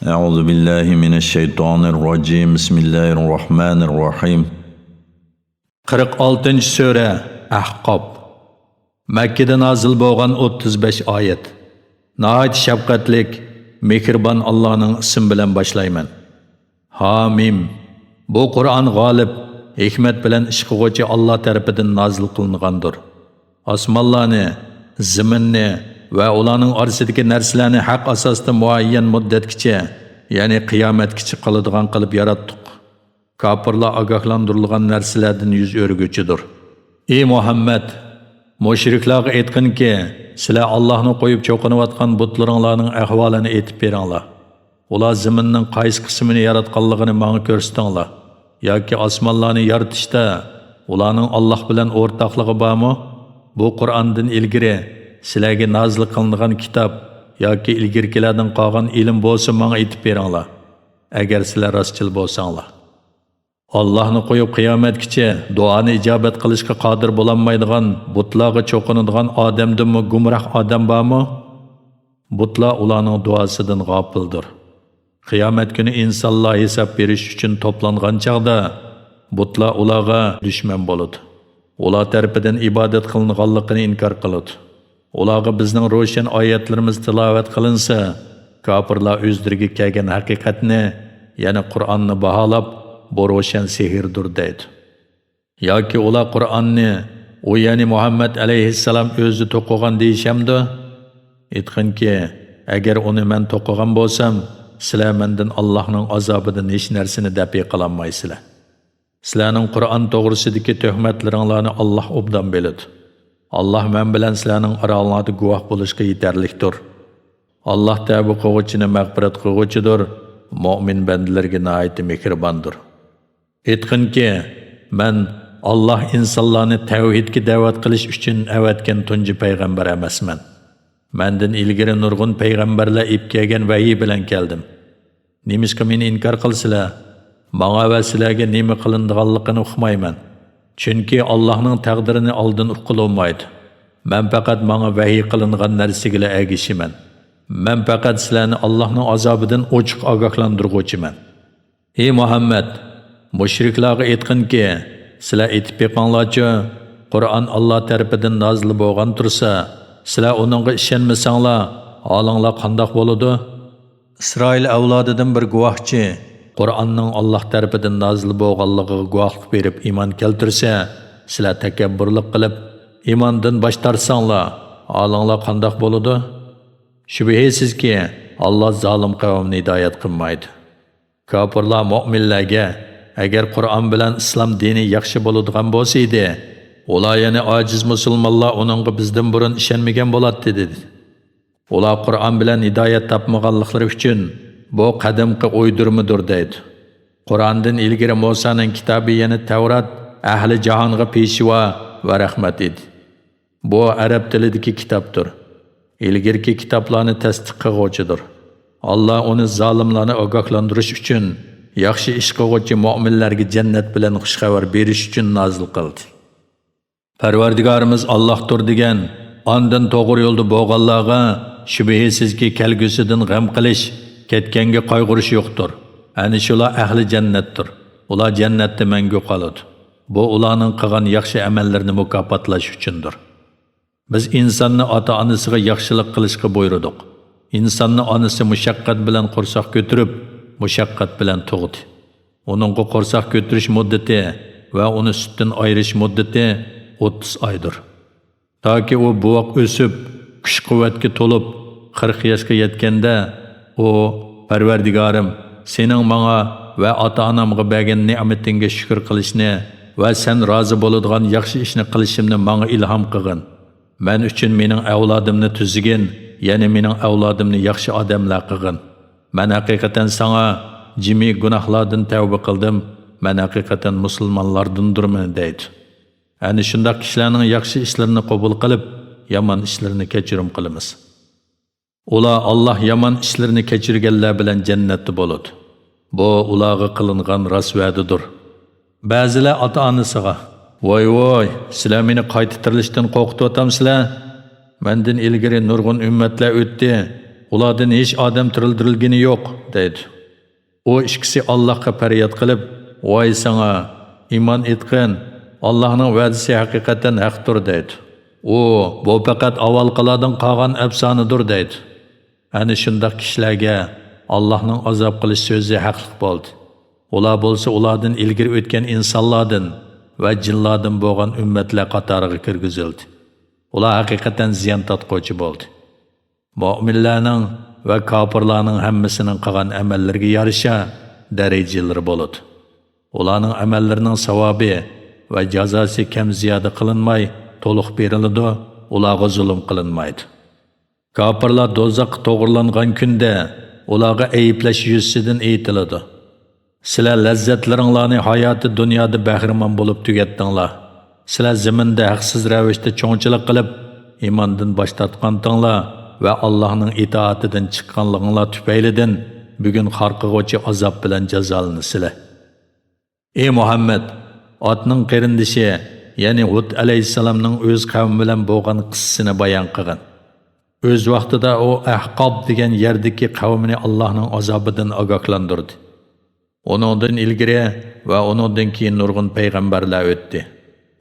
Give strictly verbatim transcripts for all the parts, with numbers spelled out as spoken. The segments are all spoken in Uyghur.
أعوذ بالله من الشيطان الرجيم. بسم الله الرحمن الرحيم. قىرىق ئالتىنچى سۈرە، ئەھقاف. مەككىدە نازىل بولغان ئوتتۇز بەش ئايەت. ناھايىتى شەپقەتلىك، مېھرىبان ئاللانىڭ ئىسمى بىلەن باشلايمەن. ھامىم. بۇ قۇرئان غالىب، ھېكمەت بىلەن ئىش قىلغۇچى ئاللا تەرىپىدىن نازىل قىلىنغاندۇر. ئاسمانلارنى، زېمىننى ۋە ئۇلارنىڭ ئارىسىدىكى نەرسىلەرنى ھەق ئاساستا مۇئەييەن مۇددەتكىچە، يەنى قىيامەتكىچە قالىدىغان قىلىپ ياراتتۇق. كاپىرلار ئاگاھلاندۇرۇلغان نەرسىلەردىن يۈز ئۆرۈگۈچىدۇر. ئى مۇھەممەد! مۇشرىكلارغا ئېيتقىنكى، سىلەر ئاللاھنى قويۇپ چوقۇنۇۋاتقان بۇتلىرىڭلارنىڭ ئەھۋالىنى ئېيتىپ بېرىڭلار. ئۇلار زېمىننىڭ قايسى قىسمىنى ياراتقانلىقىنى ماڭا كۆرسىتىڭلار. ياكى ئاسمانلارنى يارىتىشتا ئۇلارنىڭ ئاللاھ بىلەن ئورتاقلىقى بارمۇ؟ بۇ قۇرئاندىن ئىلگىرى سىلەرگە نازىل قىلىنغان كىتاب ياكى ئىلگىرىكىلەردىن قالغان ئىلىم بولسا ماڭا ئېيتىپ بېرىڭلار، ئەگەر سىلەر راستچىل بولساڭلار. ئاللاھنى قويۇپ قىيامەتكىچە دۇئانى ئىجابەت قىلىشقا قادىر بولالمايدىغان بۇتلارغا چوقۇنىدىغان ئادەمدىنمۇ گۇمراھ ئادەم بارمۇ؟ بۇتلار ئۇلارنىڭ دۇئاسىدىن غاپىلدۇر. قىيامەت كۈنى ئىنسانلار ھېساب بېرىش ئۈچۈن توپلانغان چاغدا، بۇتلار ئۇلارغا دۈشمەن بولىدۇ. ئۇلار تەرىپىدىن ئىبادەت قىلىنغانلىقىنى ئىنكار قىلىدۇ. ئۇلارغا بىزنىڭ روشەن ئايەتلىرىمىز تىلاۋەت قىلىنسا، كاپىرلار ئۆزلىرىگە كەلگەن ھەقىقەتنى، يەنى قۇرئاننى باھالاپ، بۇ روشەن سېھىردۇر دەيدۇ. ياكى ئۇلار قۇرئاننى، ئۇ يەنى مۇھەممەد ئەلەيھىسسالام ئۆزى توقۇغان دېيىشەمدۇ؟ ئېيتقىنكى، ئەگەر ئۇنى مەن توقۇغان بولسام، سىلەر مەندىن ئاللاھنىڭ ئازابىدىن ھېچ نەرسىنى دەپئى قىلالمايسىلەر. سىلەرنىڭ قۇرئان توغرىسىدىكى تۆھمەتلىرىڭلارنى ئاللاھ ئوبدان بىلىدۇ. ئاللاھ مەن بىلەن سىلەرنىڭ ئاراڭلاردا گۇۋاھ بولۇشقا يېتەرلىكتۇر. ئاللاھ تەۋبە قىلغۇچىنى مەغپىرەت قىلغۇچىدۇر، مۆمىن بەندىلىرىگە ناھايىتى مېھرىباندۇر. ئېيتقىنكى، مەن ئاللاھ ئىنسانلارنى تەۋھىدكە دەۋەت قىلىش ئۈچۈن ئەۋەتكەن تۇنجى پەيغەمبەر ئەمەسمەن. مەندىن ئىلگىرى نۇرغۇن پەيغەمبەرلەر ئېلىپ كەلگەن ۋەھىي بىلەن كەلدىم. نېمىشقا مېنى ئىنكار قىلىسىلەر؟ ماڭا ۋە سىلەرگە نېمە قىلىنىدىغانلىقىنى ئۇقمايمەن. چۈنكى ئاللاھنىڭ تەقدىرىنى ئالدىن ئۇققىلى بولمايدۇ. مەن پەقەت ماڭا ۋەھىي قىلىنغان نەرسىگىلا ئەگىشىمەن. مەن پەقەت سىلەرنى ئاللاھنىڭ ئازابىدىن ئوچۇق ئاگاھلاندۇرغۇچىمەن. ئى مۇھەممەد! مۇشرىكلارغا ئېيتقىنكى، سىلەر ئېيتىپ بېقىڭلارچۇ، قۇرئان ئاللا تەرىپىدىن نازىل بولغان تۇرسا، سىلەر ئۇنىڭغا ئىشەنمىسەڭلار، ھالىڭلار قانداق بولىدۇ؟ ئىسرائىل ئەۋلادىدىن بىر گۇۋاھچى، قۇرئاننىڭ ئاللا تەرىپىدىن نازىل بولغانلىقىغا گۇۋاھلىق بېرىپ ئىمان كەلتۈرسە، سىلەر تەكەببۇرلۇق قىلىپ، ئىماندىن باش تارتساڭلار، ھالىڭلار قانداق بولىدۇ؟ شۈبھىسىزكى، ئاللا زالىم قەۋمنى ھىدايەت قىلمايدۇ. كاپىرلار مۆمىنلەرگە، ئەگەر قۇرئان بىلەن ئىسلام دىنى ياخشى بولىدىغان بولسا ئىدى، ئۇلار، يەنى ئاجىز مۇسۇلمانلار ئۇنىڭغا بىزدىن بۇرۇن ئىشەنمىگەن بولاتتى، دېدى. ئۇلار قۇرئان بىلەن ھىدايەت تاپمىغانلىقلىرى ئۈچۈن، بۇ قەدىمكى ئويدۇرمىدۇر، دەيدۇ. قۇرئاندىن ئىلگىرى مۇسانىڭ كىتابى، يەنى تەۋرات، ئەھلى جاھانغا پېشۋا ۋە رەھمەت ئىدى. بۇ ئەرەب تىلىدىكى كىتابتۇر. ئىلگىرىكى كىتابلارنى تەستىق قىلغۇچىدۇر. ئاللا ئۇنى زالىملارنى ئاگاھلاندۇرۇش ئۈچۈن، ياخشى ئىش قىلغۇچى مۆمىنلەرگە جەننەت بىلەن خۇش خەۋەر بېرىش ئۈچۈن نازىل قىلدى. پەرۋەردىگارىمىز ئاللاھتۇر دېگەن، ئاندىن توغرا يولدا بولغانلارغا شۈبھىسىزكى كەلگۈسىدىن غەم قىلىش، كەتكەنگە قايغۇرۇش يوقتۇر. ئەنە شۇلار ئەھلى جەننەتتۇر. ئۇلار جەننەتتە مەڭگۈ قالىدۇ. بۇ ئۇلارنىڭ قىلغان ياخشى ئەمەللىرىنى مۇكاپاتلاش ئۈچۈندۇر. بىز ئىنساننى ئاتا-ئانىسىغا ياخشىلىق قىلىشقا بۇيرۇدۇق. ئىنساننى ئانىسى مۇشەققەت بىلەن قورساق كۆتۈرۈپ، مۇشەققەت بىلەن تۇغدى. ئۇنىڭغا قورساق كۆتۈرۈش مۇددىتى ۋە ئۇنى سۈتتىن ئايرىش مۇددىتى ئوتتۇز ئايدۇر. تاكى ئۇ بوۋاق ئۆسۈپ، كۈچ-قۇۋۋەتكە تولۇپ، قىرىق ياشقا يەتكەندە، ئۇ، پەرۋەردىگارىم، سېنىڭ ماڭا ۋە ئاتا-ئانامغا بەرگەن نېمىتىڭگە شۈكۈر قىلىشنى ۋە سەن رازى بولىدىغان ياخشى ئىشنى قىلىشىمنى ماڭا ئىلھام قىلغىن. مەن ئۈچۈن مېنىڭ ئەۋلادىمنى تۈزىگىن، يەنى مېنىڭ ئەۋلادىمنى ياخشى ئادەملەر قىلغىن. مەن ھەقىقەتەن ساڭا جىمى گۇناھلاردىن تەۋبە قىلدىم، مەن ھەقىقەتەن مۇسۇلمانلاردىندۇرمەن، دەيدۇ. ئەنە شۇنداق كىشىلەرنىڭ ياخشى ئىشلىرىنى قوبۇل قىلىپ، يامان ئىشلىرىنى كەچۈرۈم قىلىمىز. ئۇلار ئاللا يامان ئىشلىرىنى كەچۈرگەنلەر بىلەن جەننەتتە بولىدۇ. بۇ ئۇلارغا قىلىنغان راست ۋەدىدۇر. بەزىلەر ئاتا-ئانىسىغا، ۋاي، ۋاي، سىلەر مېنى قايتا تىرىلىشتىن قورقۇتۇۋاتامسىلەر؟ مەندىن ئىلگىرى نۇرغۇن ئۈممەتلەر ئۆتتى، ئۇلاردىن ھېچ ئادەم تىرىلدۈرۈلگىنى يوق، دەيدۇ. ئۇ ئىككىسى ئاللاھقا پەرياد قىلىپ، ۋاي ساڭا، ئىمان ئېيتقىن، ئاللاھنىڭ ۋەدىسى ھەقىقەتەن ھەقتۇر، دەيدۇ. ئۇ، بۇ پەقەت ئاۋۋالقىلاردىن قالغان ئەپسانىدۇر، دەيدۇ. ئەنە شۇنداق كىشىلەرگە ئاللاھنىڭ ئازاب قىلىش سۆزى ھەقلىق بولدى. ئۇلار بولسا ئۇلاردىن ئىلگىرى ئۆتكەن ئىنسانلاردىن ۋە جىنلاردىن بولغان ئۈممەتلەر قاتارىغا كىرگۈزۈلدى. ئۇلار ھەقىقەتەن زىيان تارتقۇچى بولدى. مۆمىنلەرنىڭ ۋە كاپىرلارنىڭ ھەممىسىنىڭ قىلغان ئەمەللىرىگە يارىشا دەرىجىلىرى بولىدۇ. ئۇلارنىڭ ئەمەللىرىنىڭ ساۋابى ۋە جازاسى كەم زىيادە قىلىنماي، تولۇق بېرىلىدۇ، ئۇلارغا زۇلۇم قىلىنمايدۇ. كاپىرلار دوزاخقا توغرىلانغان كۈندە ئۇلارغا ئەيىبلەش يۈزىسىدىن ئېيتىلىدۇ. سىلەر لەززەتلىرىڭلارنى ھاياتى دۇنيادا بەھرىمەن بولۇپ تۈگەتتىڭلار. سىلەر زېمىندا ھەقسىز رەۋىشتە چوڭچىلىق قىلىپ، ئىماندىن باش تارتقانتىڭلار ۋە ئاللاھنىڭ ئىتائىتىدىن چىققانلىقىڭلار تۈپەيلىدىن بۈگۈن خار قىلغۇچى ئازاب بىلەن جازالىنىسىلەر. ئى مۇھەممەد، ئادنىڭ قېرىندىشى، يەنى ھۇد ئەلەيھىسسالامنىڭ ئۆز قەۋمى بىلەن بولغان قىسسىسىنى بايان قىلغىن. ئۆز ۋاقتىدا ئۇ ئەھقاب دېگەن يەردىكى قەۋمىنى ئاللاھنىڭ ئازابىدىن ئاگاھلاندۇردى. ئۇنىڭدىن ئىلگىرى ۋە ئۇنىڭدىن كېيىن نۇرغۇن پەيغەمبەرلەر ئۆتتى.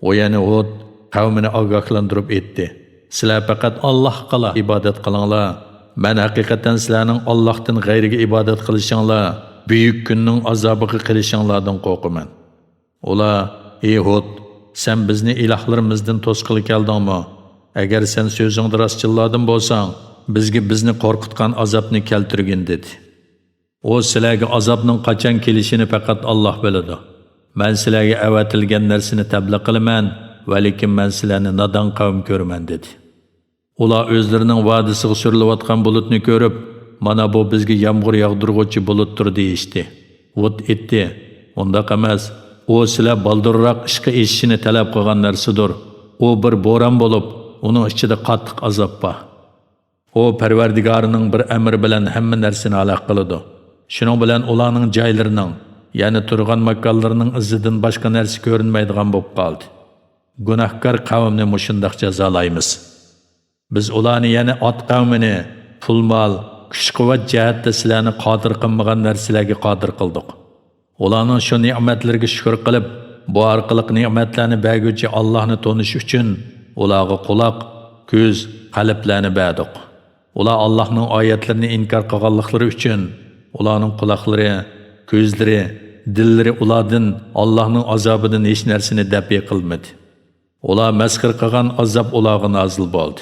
ئۇ يەنى ھۇد قەۋمىنى ئاگاھلاندۇرۇپ ئېيتتى، سىلەر پەقەت ئاللاھقىلا ئىبادەت قىلىڭلار، مەن ھەقىقەتەن سىلەرنىڭ ئاللاھتىن غەيرىگە ئىبادەت قىلىشىڭلار، بۈيۈك كۈننىڭ ئازابىغا قېلىشىڭلاردىن قورقىمەن. ئۇلار، ئى ھۇد، سەن بىزنى ئىلاھلىرىمىزدىن توسقىلى كەلدىڭمۇ؟ ئەگەر سەن سۆزۈڭدە راستچىللاردىن بولساڭ، بىزگە بىزنى قورقۇتقان ئازابنى كەلتۈرگىن، دېدى. ئۇ، سىلەرگە ئازابنىڭ قاچان كېلىشىنى پەقەت ئاللاھ بىلىدۇ. مەن سىلەرگە ئەۋەتىلگەن نەرسىنى تەبلىغ قىلىمەن، ۋەلىكىن مەن سىلەرنى نادان قەۋم كۆرىمەن، دېدى. ئۇلار ئۆزلىرىنىڭ ۋادىسىغا سۈرۈلۈۋاتقان بۇلۇتنى كۆرۈپ، مانا بۇ بىزگە يامغۇر ياغدۇرغۇچى بۇلۇتتۇر، دېيىشتى. ھۇد ئېيتتى، ئۇنداق ئەمەس، ئۇ سىلەر بالدۇرراق ئىشقا ئېشىشىنى تەلەپ قىلغان نەرسىدۇر. ئۇ بىر بوران بولۇپ، ئۇنىڭ ئىچىدە قاتتىق ئازاب بار. ئۇ پەرۋەردىگارىنىڭ بىر ئەمرى بىلەن ھەممە نەرسىنى ھالاك قىلىدۇ. شۇنىڭ بىلەن ئۇلارنىڭ جايلىرىنىڭ، يەنى تۇرغان ماكانلىرىنىڭ ئىزىدىن باشقا نەرسە كۆرۈنمەيدىغان بولۇپ قالدى. گۇناھكار قەۋمنى مۇشۇنداق جازالايمىز. بىز ئۇلارنى، يەنى ئاد قەۋمىنى، پۇل-مال، كۈچ-قۇۋۋەت جەھەتتە سىلەرنى قادىر قىلمىغان نەرسىلەرگە قادىر قىلدۇق. ئۇلارنىڭ شۇ نېمەتلىرىگە شۈكۈر قىلىپ، بۇ ئارقىلىق نېمەتلەرنى بەرگۈچى ئاللاھنى تونۇش ئۈچۈن ئۇلارغا قۇلاق، كۆز، قەلبلەرنى بەردۇق. ئۇلار ئاللاھنىڭ ئايەتلىرىنى ئىنكار قىلغانلىقلىرى ئۈچۈن ئۇلارنىڭ قۇلاقلىرى، كۆزلىرى، دىللىرى ئۇلاردىن ئاللاھنىڭ ئازابىدىن ھېچ نەرسىنى دەپئى قىلمىدى. ئۇلار مەسخىرە قىلغان ئازاب ئۇلارغا نازىل بولدى.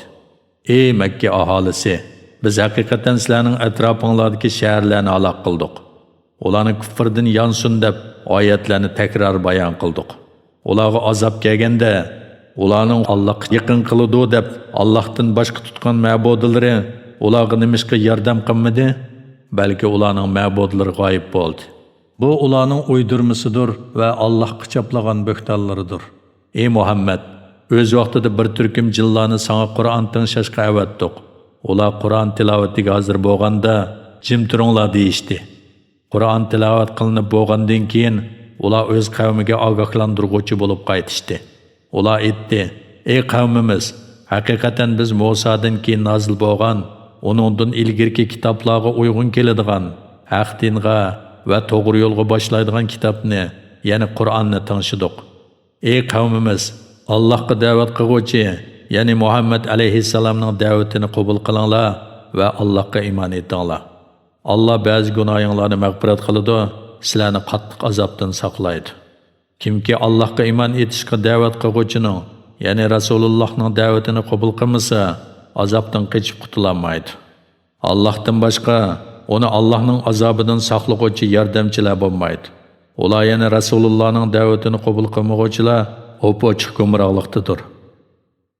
ئى مەككە ئاھالىسى! بىز ھەقىقەتەن سىلەرنىڭ ئەتراپىڭلاردىكى شەھەرلەرنى ھالاك قىلدۇق. ئۇلارنى كۇفرىدىن يانسۇن دەپ ئايەتلەرنى تەكرار بايان قىلدۇق. ئۇلارغا ئازاب كەلگەندە، ئۇلارنىڭ ئاللاھقا يېقىن قىلىدۇ دەپ ئاللاھتىن باشقا تۇتقان مەبۇدلىرى ئۇلارغا نېمىشقا ياردەم قىلمىدى؟ بەلكى ئۇلارنىڭ مەبۇدلىرى غايىب بولدى. بۇ ئۇلارنىڭ ئويدۇرمىسىدۇر ۋە ئاللاھقا چاپلىغان بۆھتانلىرىدۇر. ئى مۇھەممەد! ئۆز ۋاقتىدا بىر تۈركۈم جىنلارنى ساڭا قۇرئان تىڭشاشقا ئەۋەتتۇق. ئۇلار قۇرئان تىلاۋىتىگە ھازىر بولغاندا، جىم تۇرۇڭلار دېيىشتى. قۇرئان تىلاۋەت قىلىنىپ بولغاندىن كېيىن، ئۇلار ئۆز قەۋمىگە ئاگاھلاندۇرغۇچى بولۇپ قايتىشتى. ئۇلار ئېيتتى، ئى قەۋمىمىز! ھەقىقەتەن بىز مۇسادىن كېيىن نازىل بولغان، ئۇنىڭدىن ئىلگىرىكى كىتابلارغا ئۇيغۇن كېلىدىغان، ھەق دىنغا ۋە توغرا يولغا باشلايدىغان كىتابنى، يەنى قۇرئاننى تىڭشىدۇق. ئى قەۋمىمىز! ئاللاھقا دەۋەت قىلغۇچى، يەنى مۇھەممەد ئەلەيھىسسالامنىڭ دەۋىتىنى قوبۇل قىلىڭلار ۋە ئاللاھقا ئىمان ئېيتىڭلار. ئاللا بەزى گۇناھىڭلارنى مەغپىرەت قىلىدۇ، سىلەرنى قاتتىق ئازابتىن ساقلايدۇ. كىمكى ئاللاھقا ئىمان ئېيتىشقا دەۋەت قىلغۇچىنىڭ، يەنى رەسۇلۇللاھنىڭ دەۋىتىنى قوبۇل قىلمىسا، ئازابتىن قېچىپ قۇتۇلالمايدۇ. ئاللاھتىن باشقا ئۇنى ئاللاھنىڭ ئازابىدىن ساقلىغۇچى ياردەمچىلەر بولمايدۇ. ئۇلار يەنە رەسۇلۇللانىڭ دەۋىتىنى قوبۇل قىلمىغۇچىلار ئوپئوچۇق گۇمراھلىقتىدۇر.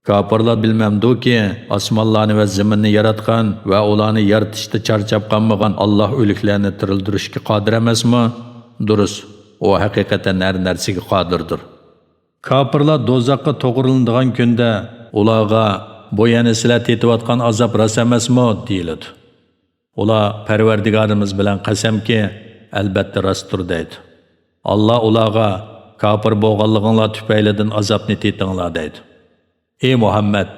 كاپىرلار بىلمەمدۇكى، ئاسمانلارنى ۋە زېمىننى ياراتقان ۋە ئۇلارنى يارىتىشتا چارچاپ قالمىغان ئاللاھ ئۆلۈكلەرنى تىرىلدۈرۈشكە قادىر ئەمەسمۇ؟ دۇرۇس، ئۇ ھەقىقەتەن ھەر نەرسىگە قادىردۇر. كاپىرلار دوزاخقا توغرىلىنىدىغان كۈندە ئۇلارغا، بۇ يەنە سىلەر تېتىۋاتقان ئازاب راست ئەمەسمۇ؟ دېيىلىدۇ. ئۇلار، پەرۋەردىگارىمىز بىلەن قەسەمكى، ئەلبەتتە راستتۇر، دەيدۇ. ئاللا ئۇلارغا، كاپىر بولغانلىقىڭلار تۈپەيلىدىن ئازابنى تېتىڭلار، دەيدۇ. ئى مۇھەممەد!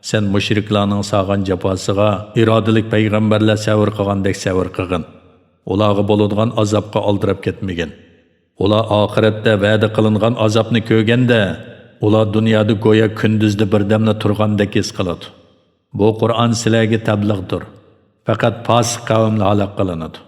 سەن مۇشرىكلارنىڭ سالغان جاپاسىغا ئىرادىلىك پەيغەمبەرلەر سەۋر قىلغاندەك سەۋر قىلغىن. ئۇلارغا بولىدىغان ئازابقا ئالدىراپ كەتمىگىن. ئۇلار ئاخىرەتتە ۋەدە قىلىنغان ئازابنى كۆرگەندە، ئۇلار دۇنيادا گويا كۈندۈزدە بىردەملا تۇرغاندەك ھېس قىلىدۇ. بۇ قۇرئان سىلەرگە تەبلىغدۇر. پەقەت پاسىق قەۋملا ھالاك قىلىنىدۇ.